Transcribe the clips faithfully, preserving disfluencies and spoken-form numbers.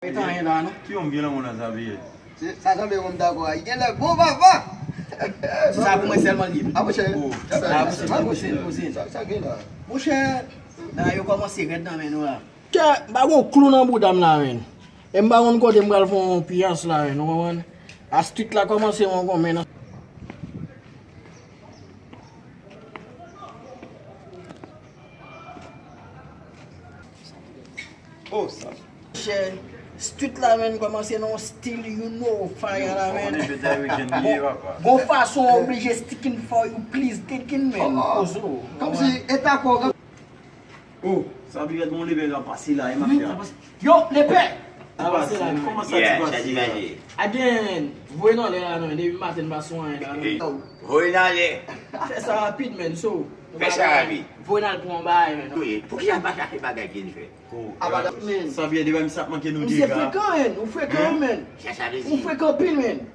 Mete anyen la, non? Ki yon gen lanmou nan Xavier? Se, sa sanble yon dakò a. Li gen lè bon papa. Sa pou mwen sèlman li ye. A, monchè. Oh. Sa, sa, sa, sa, sa, sa, sa gen la. Monchè, bagay yo kòmanse rèd nan men nou la. Kè, m pa gon klou nan bouda m la, menn. E m pa konn kote m pral fè yon piyans la, menn. Ou konprann? A street la kòmanse yon konmen nan. Oh, sa. Chè, street la, menn, kòmanse nan yon stil, you know, fire la, menn. Bon, bon fason w oblije sticking for you, please, thinking, menn. Pozo. Kòmsi eta kò. Oh, sa pi rèd, mon lepè ka pase la, e mafya. Yo, lepè! Kòman sa ti pase la? A gen, voye nan lè la, non, depi maten n pa sou anyen la, non. Voye nan lè. Fè sa rapid, menn, so. Fè sa rapid. Voye nan lè pou yon bagay, menn. Wi, poukisa n pa chache bagay ki n fè? Apa dat, menn. Xavier, depi misye ap manke nou dega. Misye frekan, menn. Ou frekan, menn. Ou frekan anpil, menn.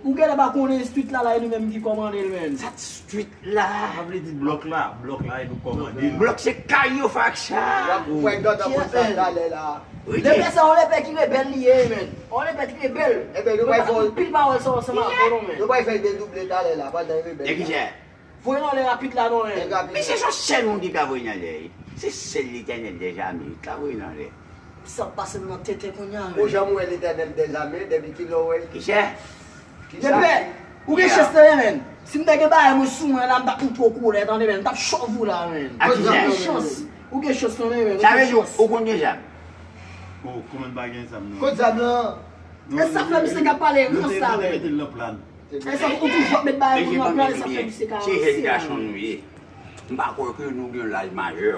Ou genlè pa konnen street la, la e nou menm ki kòmande l, menn. Sa street la? Sa vle di blòk la, blòk la e nou kòmande l. Blòk se kay yo, fak sa. Ou wè gòt an konn sa talè la. Lepè sa, yon lepè ki rebèl li ye, menn. Yon lepè ki rebèl. Ebyen, nou pral fè anpil pawòl sa ansanm avè nou, menn. Nou pral fè l dedouble talè la, pandan l rebèl la. Voye nan lè rapid la non, men. Men se yon sèl moun ki ka voye nan lè. Se sèl Letènèl dèzame ki ka voye nan lè. Sa pase m nan tenten kounye a, men. Ou janm wè Letènèl dèzame, depi kilè w wè l? Kisa? Lepè, ou gen chans tande, men. Si m te gen bagay mwen sou mwen la, m t ap montre w koulè, tande, men. M t ap chòv ou la, men. A kisa? Ou gen chans. Ou gen chans tande, men. Sa vle di ou konn gen zam? Oh, kòman m pa gen zam, non? Kot zam lan? E sa fè misye ka pale rans la, men. E sa ou toujou ap met bagay moun nan plan, e sa fè misye ka ranse la. Se jèn gason nou ye. M pa kwè ke nou gen laj majè.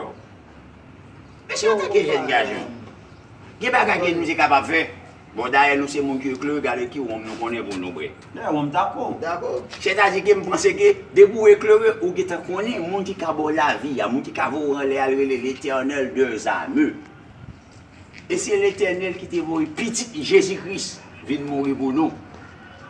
Men se antanke jèn gason. Gen bagay ke misye kapab fè. Bon, dayè nou se moun ki eklere, gade ki wonm nou konnen pou nou bwè. Dayè wonm tako. Tako. Sètadi ke m panse ke depi w eklere, ou gentan konnen moun ki ka ba w lavi a, moun ki ka voye w anlè a, l rele Letènèl dèzame. E se Letènèl ki te voye pitit li, Jezi Kris, vin mouri pou nou,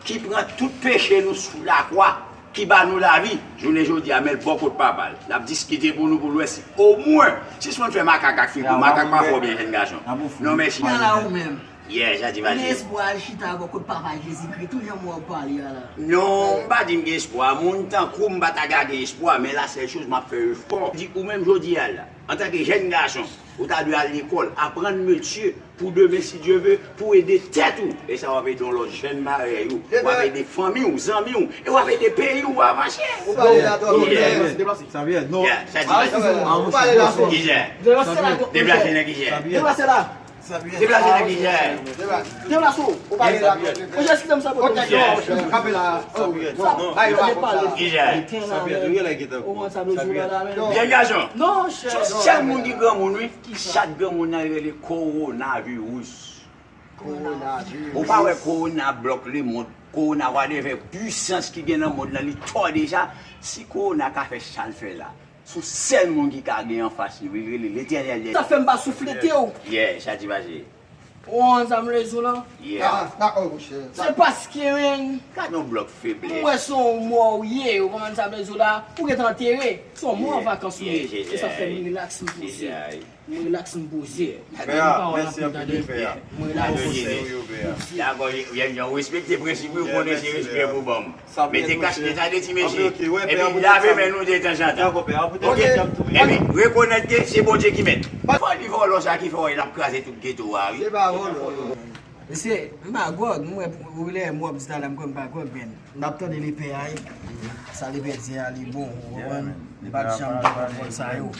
ki pran tout peche nou sou lakwa, ki ba nou lavi, jounen jodi a, men l bò kot Papa l. L ap diskite pou nou pou l wè si omwen, sispann fè makak ak figou, makak pa fè w byen, jèn gason. Non, mèsi. Nan la ou menm. Yeah, sa di, ou gen espwa al chita bò kot Papa Jezi Kris, tou jan mwen w ap pale a la. Non, m pa di m gen espwa. Moun tankou m pa ta ka gen espwa, men la sèl choz m ap fè efò. Di ou menm jodi a la, antanke jèn gason, ou ta dwe al lekòl, aprann metye pou demen, si Dye ve, pou ede tèt ou. E sa w ap ede yon lòt jèn parèy ou. W ap ede fanmi w, zanmi w. E w ap ede peyi w avanse. Ou pale la twòp. Deplase. Sa vye, non. Sa di. Ou pale la twòp. Kizè? Deplase la. Deplase la. Deplase la. Deplase nan kizè? Deplase ou. Ou pale la. Ou jis kite m sa pou ou. Kanpe la. Sa pa de pale. Kizè? Ou konn sa vle di la, men. Jèn gason. Non, chè. Se yon sèl moun ki granmoun, wi. Ki chat granmoun nan rele kowonaviris. Kowonaviris. Ou pa wè kowona blòk lemonn, kowona whatever, pwisans ki gen nan mond lan, li twò deja. Si kowona ka fè sa l fè la, se yon sèl moun ki ka gen anfas li, wi, l rele Letènèl dèzame. Sa fè m pa souflete w. Yeah, sa di pase. Ou konprann sa m vle di w lan? Yeah. Ah, dakò, monchè. Se paske, men, gad yon blòk feblès. M wè se yon mò w ye, ou konprann sa m vle di w la? Ou gentan antere. Se yon mò an vakans ou ye. E sa fè m relax, m poze. M relax, m poze. Mèsi anpil, pè a. M relax, m poze. Dakò, yon respekte prensip ou, ou konnen se respè pou ban m. Mete kaskèt a de ti mesye. Epi lave men nou detanzantan. Epi rekonèt ke se Bondye ki mèt. Fò li vòlò sa ki fè w wè l ap kraze tout geto a, wi. Se pa vòlò. Mesye, m pa gwòg, m wè, ou lè m wè m di talè, m kwè m pa gwòg, men. M ap tande lepè a, wi. Sa lepè di a, li bon, ou konprann? Li pa t janm gen pawòl sa yo.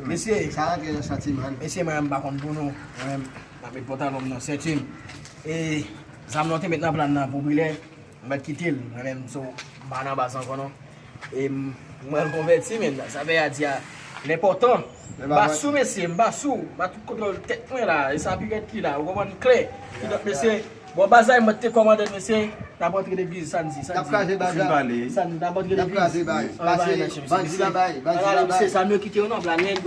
Mesye, sa rantre nan santiman. Mesye, mwen, m pa konn pou nou. Mwen menm, m ap met pantalon m nan senti m. E zam nan te met nan plan nan pou Brilè. M mèt kite l, mwen menm, so, m pa nan baz ankò non. E m, mwen konvèti, men sa fè a di a, l enpòtan. M pa sou mesye, m pa sou, m pa tout kontwòl tèt mwen la, e sa pi rèd ki la, ou konprann klè. Kidonk, mesye, bon, baz la, mwen te kòmande, mesye, n ap antre legliz samdi, samdi. Samdi, n ap antre legliz. Bandi la bay, bandi la bay. Mesye, sa m yo kite yo nan plan nèg.